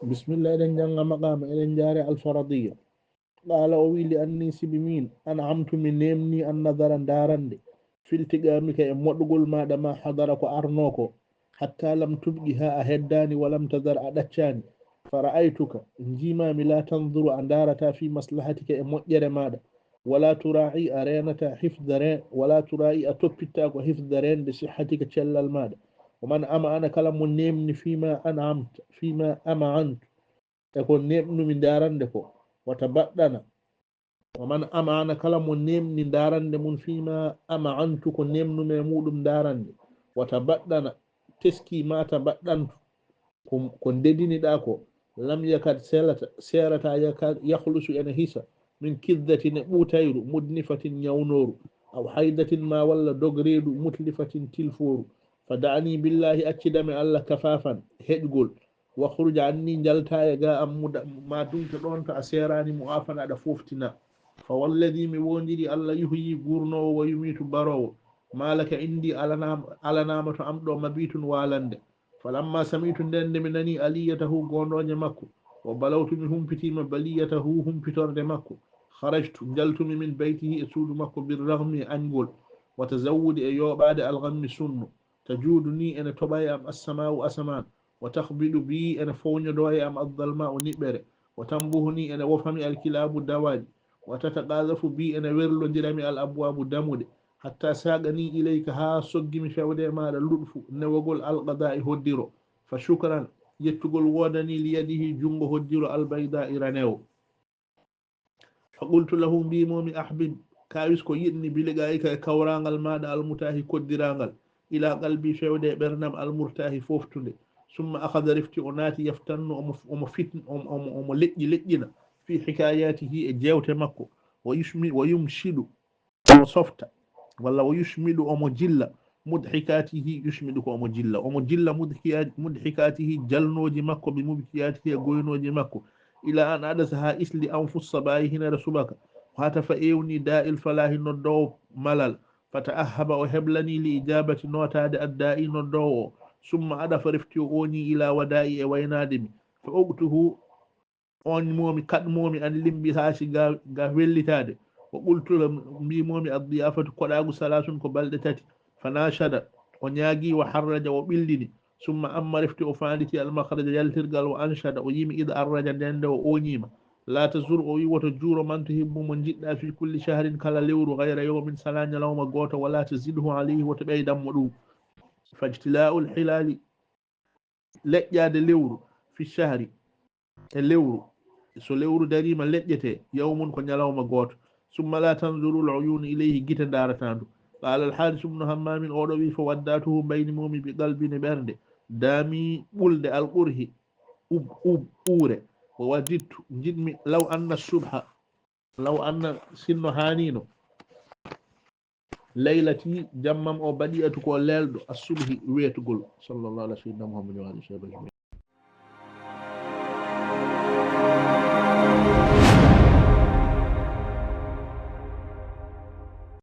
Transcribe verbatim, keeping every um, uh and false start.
Bismillah, eɗen jannga maqama, eɗen jaare alfaradiya. Qala, o wi, li anni, sibi min, an'amtu, mi nemni, an nadara, ndarande, filtigamika, e moɗugol maɗa, ma hadara, ko arno ko, hatta lam tubqi, ha a heddani, wa lam tadar, a ɗaccani, fa ra'aytuka, jimami, la tanzuru, a ndarata, fi maslahatika, e moƴƴere maɗa, wala tura'i, a renata, hifda, ren, wala tura'i, a toppitta ko, hifda, rende, sihhatika, cellal maɗa. Wa man ama'ana, kala mo nemni, fima an'amta, fima ama'antu, e ko nemnumi ndarande ko, wata baɗɗana. Wa man ama'ana, kala mo nemni ndarande mun, fima ama'antu, ko nemnumi e muɗum ndarande, wata baɗɗana, teski, mata baɗɗantu, ko, ko ndediniɗa ko, lam yakad, selata, serata, yakad, yakhlusu, ene hisa, min kiddatin, e ɓutayru, mudnifatin, ñawnoru, aw haydatin, ma walla dogreedu, mutlifatin, tilforu. Fa da'ani billahi, accidam e Allah, kafafan, heƴgol, wakhruj anni, njalta e ga am, muda-, ma dunta ɗon to a serani, mu'afan, aɗa foftina. Fa walladhi, mi wondiri Allah, yuhyi, gurnowo, wa yumitu, barowo, ma laka indi, alanam-, alanama to am ɗo, mabitun, walande. Falamma sami'tu, nden nde mi nani, aliyatahu, gondoje makko, wa balawtu, mi humpitima, baliyatahu, humpitorde makko, kharajtu, njaltumi, min baytihi, e suudu makko, birraghmi, e añgol, wa tazawwudi, e yoɓade, alghammi, sunno, tajudu ni, ene toɓa e am, assama'u, asaman, wa takhbidu bi, ene fowñodo e am, addalma'u, niɓɓere, wa tambuhu ni, ene wofami, alkilabu, dawaji, wa tataqadafu bi, ene werlodira mi, al abwabu, damuɗe, hatta saqani ilayka, ha soggimi fewde e maɗa, luɗfu, newogol, alqada'i, hoddiro. Fa shukran, yettugol wodani, li yadihi, jungo hoddiro, albayda'i, ranewo. Fa qultu lahu, mbimomi, ahbib, kawis ko yiɗni, biliqa'ika, e kawrangal maɗa, almutahi, koddirangal, ila qalbi, fewde e ɓernam, almurtahi, foftunde. Summa akhadha, refti o naati, yaftannu, omo, omo fit-, omo, omo, omo leƴƴi, leƴƴina, fi hikayatihi, e jewte makko, wa yushmi-, wa yumshidu, omo softa, walla wa yushmidu, omo jilla, mudhikatihi, yushmidu ko omo jilla, omo jilla mudhiya-, mudhikatihi, jalnoji makko, bi mubkiyatihi, e goynoji makko, ila an adasa, ha isli, anfu sabahi, hinere subaka, wa hatafa, ewni, da'il falahi, noddowo malal, fa ta'ahhaba, o heblani, li ijabati, notade, adda'i, noddowo o, summa adafa, refti o oñi, ila wada'i, e waynade mi, fa uqtuhu, on momi, kaɗ momi, an limbi, hasi ga, ga wellitade. Wa qultu lahu, mbimomi, addiyafatu, koɗagu, salasun, ko balɗe tati. Fa nashada, o ñaagi, wa harraja, o ɓillini. Summa amma, refti o fanditi, almakhraja, yaltirgal, wa anshada, o yimi, ida arraja, nden nde o oñima. La tazur, o wi, woto juuro, man tuhibbu, mo jiɗɗa, fi kulli shahrin, kala lewru, ghayra yawmin, sana ñalawma gooto, wala tazidhu alayhi, woto ɓeydan mo ɗum. Fajtila'ul hilali, leƴƴade lewru, fi shahri, e lewru, so lewru darima leƴƴete, yawmun, ko ñalawma gooto. Summa la tanzuru al uyunu ilayhi, gite ndaratandu. Qala al Haris ibn Hammam, oɗo wi, fa waddatuhu, mbayni momi, bi qalbin, e ɓernde, dami, ɓulde, al qurhi, ub-, ub-, uure, wa wadidtu, jiɗmi, law anna subha, law anna, sinno hanino, laylati, jammam o, badi'atu, ko lelɗo, assubhi, weetugol. Sallallahu ala sayyidina Muhammadin wa alihi wa sahbihi ajma'in.